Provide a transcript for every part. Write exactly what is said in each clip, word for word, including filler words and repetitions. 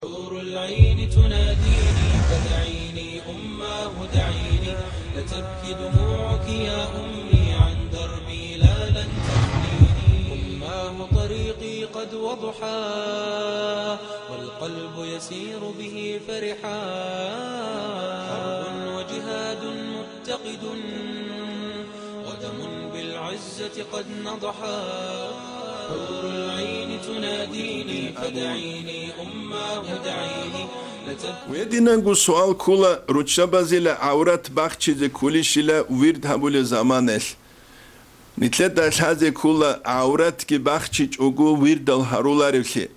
حور العين تناديني فدعيني أماه دعيني، لا تبكي دموعك يا أمي عن دربي لا لن تحميني. أماه طريقي قد وضحى والقلب يسير به فرحا، حرب وجهاد متقد ودم بالعزة قد نضحا. حور العين تناديني فدعيني أماه دعيني، لا تبكي. Гьединанго суал ккола, руччабазила гӀаврат бахчизе кколищила вирд гьабулеб заманаялъ? Нилъеда лъазе ккола гӀавратги бахчичӀого вирдал гьаруларевлъи.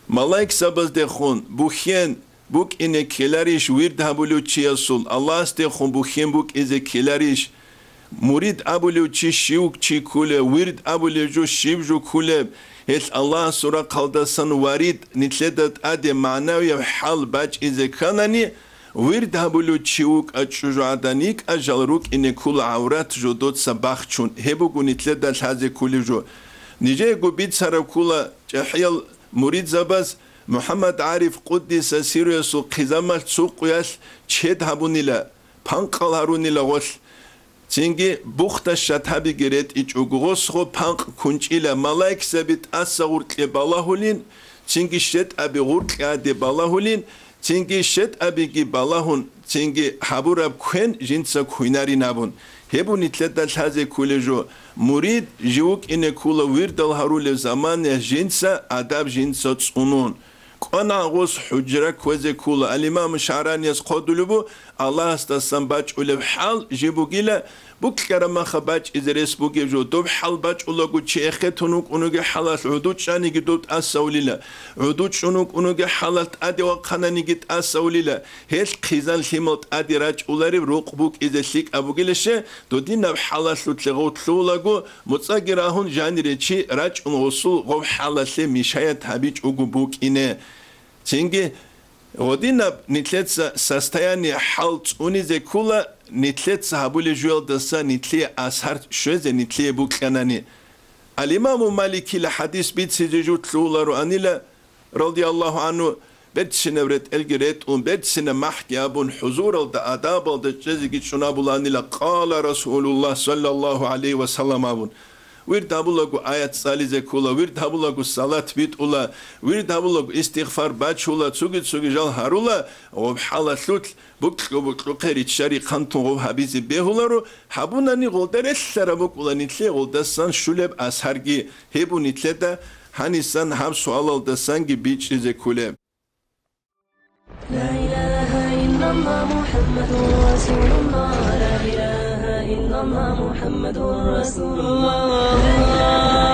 Малаикзабаздехун бухьен букӀине ккеларищ вирд гьабулев чиясул, Аллагьасдехун бухьен букӀизе ккеларищ? Мурид абулев чи щив чи кколев, вирд абулев жо щив жо кколев? Гьелъ Аллагьасул рахъалдасан варид нилъеда тӀаде магӀнавияб хӀал бачӀизе кканани, вирд гьабулев чи вукӀа чӀужугӀадан йикӀа жал рукӀине ккола гӀаврат жодоца бахчун, гьеб буго нилъеда лъазе кколев жо. Нижеего бицараб ккола, чӀахӀиял муридзабаз МухӀаммад ГӀариф Къуддиса сирруясул хъизамалъ цо къуялъ чед гьабунила, панкъал гьарунила гъолъ. Цинги бухда щатабиги ретӀичӀого гъос гъо панкъ кунчӀила, малаикзаби тӀаса гъуркье балагьулин, цинги щетӀаби гъуркье гьаде балагьулин, цинги щетӀабиги балагьун, цинги гьабураб квен жинца квинарин абун. Гьеб бу нилъеда лъазе кколев жо, мурид жив вукӀине ккола вирдал гьарулев заманаялъ жинца, адаб жинца цӀунун. КӀванагӀан гъос хӀужра кквезе ккола, ал-Имам ШагӀранияс хъодулеб бу, Аллагьасдасан бачӀулеб хӀал жиб бугила, букьараб маха бачӀизе рес бугеб жо, доб хӀал бачӀулаго чи эхетун вукӀунуги хӀалалъ гӀуду чӀаниги доб тӀасавулила, гӀуду чӀун вукӀунуги хӀалалъ тӀаде вахъананиги тӀасавулила, гьелъ хъизан лъимал тӀаде рачӀулареб рукъ букӀизе лъикӀаб бугилаще, додинаб хӀалалъулъе гъов лъугьулаго, моцӀаги рагьун жанире чи рачӀун гъосул гъов хӀалалъе мешаят гьабичӀого букӀине. Цинги гъодинаб нилъеца состояние хӀал цӀунизе ккола, нилъеца гьабулеб жуялдаса нилъее асар щвезе нилъее букьанани. Ал-Имаму Маликила хӀадис бицизе жо лъугьулароанила, радияллагьу гӀанхӀу, берцинаб ретӀелги ретӀун, берцинаб махӀги абун, хӀузуралда, адабалда чӀезеги чӀун абулаанила, «Къала Расулуллагь саллаллагьу гӀалайгьи ва саллам», абун. Вирд гьабулаго аят цӀализе ккола, вирд гьабулаго салат битӀула, вирд гьабулаго истигъфар бачула, цуги-цуги жал гьарула, гъоб хӀалалъулъ букьу-букьухъе риччари хъантун гъов гьабизе бегьуларо, гьабунани гъолда релълъараб букӀула нилъее гъолдасан щулеб асарги. Гьеб бу нилъеда гьанисан гьаб суалалдасанги бичӀчӀизе кколеб. لا إله إلا الله محمد رسول الله، لا إله إلا الله محمد رسول الله، لا إله